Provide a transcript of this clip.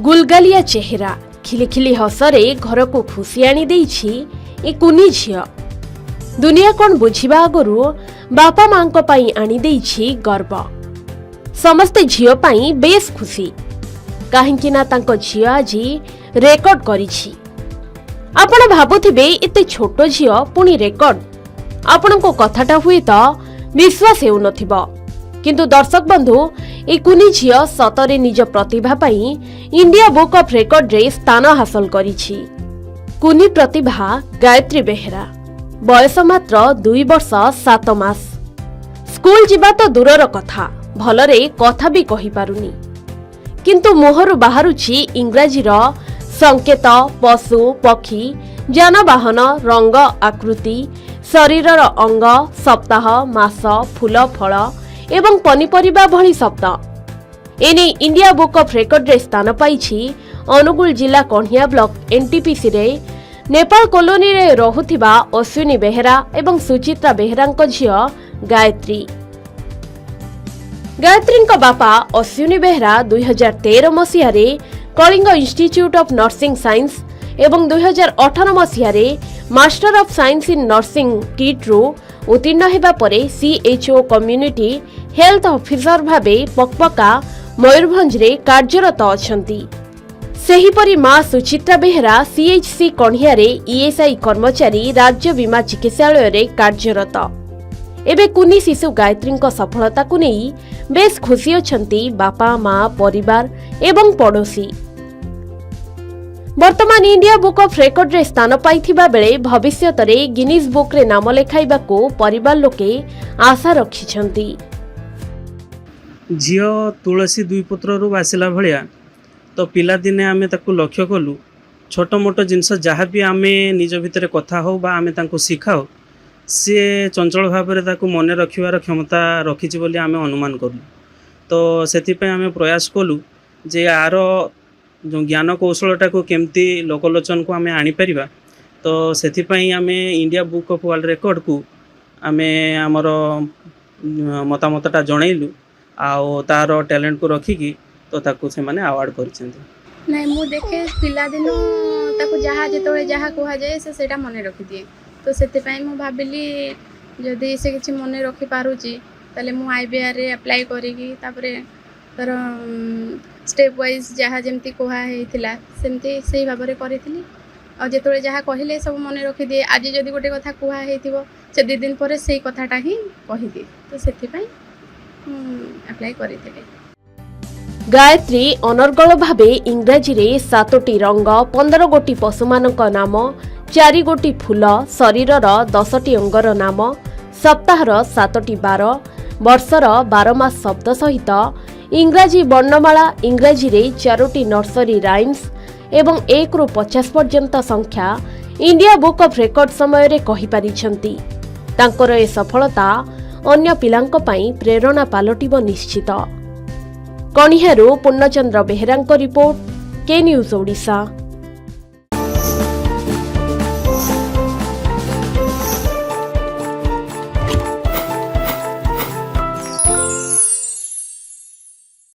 ଗୁଲଗାଲିଆ ଚେହେରା, ଖିଲିଖିଲି ହସରେ ଘରକୁ ଖୁସି ଆଣି ଦେଇଛି ଏ କୁନି ଝିଅ। ଦୁନିଆ କ'ଣ ବୁଝିବା ଆଗରୁ ବାପା ମାଙ୍କ ପାଇଁ ଆଣିଦେଇଛି ଗର୍ବ। ସମସ୍ତେ ଝିଅ ପାଇଁ ବେଶ୍ ଖୁସି, କାହିଁକି ନା ତାଙ୍କ ଝିଅ ଆଜି ରେକର୍ଡ କରିଛି। ଆପଣ ଭାବୁଥିବେ, ଏତେ ଛୋଟ ଝିଅ ପୁଣି ରେକର୍ଡ? ଆପଣଙ୍କ କଥାଟା ହୁଏତ ବିଶ୍ୱାସ ହେଉନଥିବ, କିନ୍ତୁ ଦର୍ଶକ ବନ୍ଧୁ, ଏ କୁନି ଝିଅ ସତରେ ନିଜ ପ୍ରତିଭା ପାଇଁ ଇଣ୍ଡିଆ ବୁକ୍ ଅଫ୍ ରେକର୍ଡରେ ସ୍ଥାନ ହାସଲ କରିଛି। କୁନି ପ୍ରତିଭା ଗାୟତ୍ରୀ ବେହେରା, ବୟସ ମାତ୍ର 2 ବର୍ଷ 7 ମାସ। ସ୍କୁଲ ଯିବା ତ ଦୂରର କଥା, ଭଲରେ କଥା ବି କହିପାରୁନି। କିନ୍ତୁ ମୁହଁରୁ ବାହାରୁଛି ଇଂରାଜୀର ସଂକେତ, ପଶୁ ପକ୍ଷୀ, ଯାନବାହନ, ରଙ୍ଗ, ଆକୃତି, ଶରୀରର ଅଙ୍ଗ, ସପ୍ତାହ, ମାସ, ଫୁଲ, ଫଳ ଏବଂ ପନିପରିବା ଭଳି ଶବ୍ଦ। ଏନେଇ ଇଣ୍ଡିଆ ବୁକ୍ ଅଫ୍ ରେକର୍ଡରେ ସ୍ଥାନ ପାଇଛି ଅନୁଗୁଳ ଜିଲ୍ଲା କଣିହାଁ ବ୍ଲକ ଏନ୍ଟିପିସିରେ ନେପାଳ କଲୋନୀରେ ରହୁଥିବା ଅଶ୍ୱିନୀ ବେହେରା ଏବଂ ସୁଚିତ୍ରା ବେହେରାଙ୍କ ଝିଅ ଗାୟତ୍ରୀ। ଗାୟତ୍ରୀଙ୍କ ବାପା ଅଶ୍ୱିନୀ ବେହେରା 2013 ମସିହାରେ Kalinga institute of nursing science ଏବଂ 2018 ମସିହାରେ Master of Science in Nursing କିଟ୍ରୁ ଉତ୍ତୀର୍ଣ୍ଣ ହେବା ପରେ ସିଏଚ୍ଓ, କମ୍ୟୁନିଟି ହେଲ୍ଥ ଅଫିସର ଭାବେ ପକପକା, ମୟୂରଭଞ୍ଜରେ କାର୍ଯ୍ୟରତ ଅଛନ୍ତି। ସେହିପରି ମା ସୁଚିତ୍ରା ବେହେରା ସିଏଚ୍ସି କଣିହାଁରେ ଇଏସ୍ଆଇ କର୍ମଚାରୀ, ରାଜ୍ୟ ବୀମା ଚିକିତ୍ସାଳୟରେ କାର୍ଯ୍ୟରତ। ଏବେ କୁନି ଶିଶୁ ଗାୟତ୍ରୀଙ୍କ ସଫଳତାକୁ ନେଇ ବେଶ୍ ଖୁସି ଅଛନ୍ତି ବାପା, ମା, ପରିବାର ଏବଂ ପଡ଼ୋଶୀ। ବର୍ତ୍ତମାନ ଇଣ୍ଡିଆ ବୁକ୍ ଅଫ୍ ରେକର୍ଡରେ ସ୍ଥାନ ପାଇଥିବା ବେଳେ ଭବିଷ୍ୟତରେ ଗିନିଜ୍ ବୁକ୍ରେ ନାମ ଲେଖାଇବାକୁ ପରିବାର ଲୋକେ ଆଶା ରଖିଛନ୍ତି। ଝିଅ ତୁଳସୀ ଦୁଇ ପତ୍ରରୁ ବାସିଲା ଭଳିଆ। ତ ପିଲାଦିନେ ଆମେ ତାକୁ ଲକ୍ଷ୍ୟ କଲୁ, ଛୋଟ ମୋଟ ଜିନିଷ ଯାହା ବି ଆମେ ନିଜ ଭିତରେ କଥା ହଉ ବା ଆମେ ତାଙ୍କୁ ଶିଖାଉ, ସିଏ ଚଞ୍ଚଳ ଭାବରେ ତାକୁ ମନେ ରଖିବାର କ୍ଷମତା ରଖିଛି ବୋଲି ଆମେ ଅନୁମାନ କଲୁ। ତ ସେଥିପାଇଁ ଆମେ ପ୍ରୟାସ କଲୁ ଯେ ଆର ଯେଉଁ ଜ୍ଞାନ କୌଶଳଟାକୁ କେମିତି ଲୋକଲୋଚନକୁ ଆମେ ଆଣିପାରିବା। ତ ସେଥିପାଇଁ ଆମେ ଇଣ୍ଡିଆ ବୁକ୍ ଅଫ୍ ୱାର୍ଲଡ଼ ରେକର୍ଡ଼କୁ ଆମେ ଆମର ମତାମତଟା ଜଣେଇଲୁ ଆଉ ତାର ଟ୍ୟାଲେଣ୍ଟକୁ ରଖିକି ତ ତାକୁ ସେମାନେ ଆୱାର୍ଡ଼ କରିଛନ୍ତି। ନାଇଁ, ମୁଁ ଦେଖେ ପିଲାଦିନୁ ତାକୁ ଯାହା ଯେତେବେଳେ ଯାହା କୁହାଯାଏ, ସେ ସେଇଟା ମନେ ରଖିଦିଏ। ତ ସେଥିପାଇଁ ମୁଁ ଭାବିଲି, ଯଦି ସେ କିଛି ମନେ ରଖିପାରୁଛି, ତାହେଲେ ମୁଁ ଆଇବିଆର୍ରେ ଆପ୍ଲାଏ କରିକି ତାପରେ ତାର ଷ୍ଟେପ୍ ୱାଇଜ୍ ଯାହା ଯେମିତି କୁହା ହେଇଥିଲା, ସେମିତି ସେଇ ଭାବରେ କରିଥିଲି। ଆଉ ଯେତେବେଳେ ଯାହା କହିଲେ ସବୁ ମନେ ରଖିଦିଏ। ଆଜି ଯଦି ଗୋଟେ କଥା କୁହା ହେଇଥିବ, ସେ 2 ଦିନ ପରେ ସେଇ କଥାଟା ହିଁ କହିଦିଏ। ତ ସେଥିପାଇଁ ମୁଁ ଆପ୍ଲାଏ କରିଥିଲି। ଗାୟତ୍ରୀ ଅନର୍ଗଳ ଭାବେ ଇଂରାଜୀରେ ସାତୋଟି ରଙ୍ଗ, 15 ଗୋଟି ପଶୁମାନଙ୍କ ନାମ, ଚାରି ଗୋଟି ଫୁଲ, ଶରୀରର 10ଟି ଅଙ୍ଗର ନାମ, ସପ୍ତାହର ସାତଟି ବାର, ବର୍ଷର 12 ମାସ ଶବ୍ଦ ସହିତ ଇଂରାଜୀ ବର୍ଣ୍ଣମାଳା, ଇଂରାଜୀରେ ଚାରୋଟି ନର୍ସରୀ ରାଇମ୍ସ ଏବଂ 1ରୁ 50 ପର୍ଯ୍ୟନ୍ତ ସଂଖ୍ୟା ଇଣ୍ଡିଆ ବୁକ୍ ଅଫ୍ ରେକର୍ଡ ସମୟରେ କହିପାରିଛନ୍ତି। ତାଙ୍କର ଏ ସଫଳତା ଅନ୍ୟ ପିଲାଙ୍କ ପାଇଁ ପ୍ରେରଣା ପାଲଟିବ ନିଶ୍ଚିତ। କଣିହାଁରୁ ପୂର୍ଣ୍ଣଚନ୍ଦ୍ର ବେହେରାଙ୍କ ରିପୋର୍ଟ, କେ ନ୍ୟୁଜ୍ ଓଡ଼ିଶା।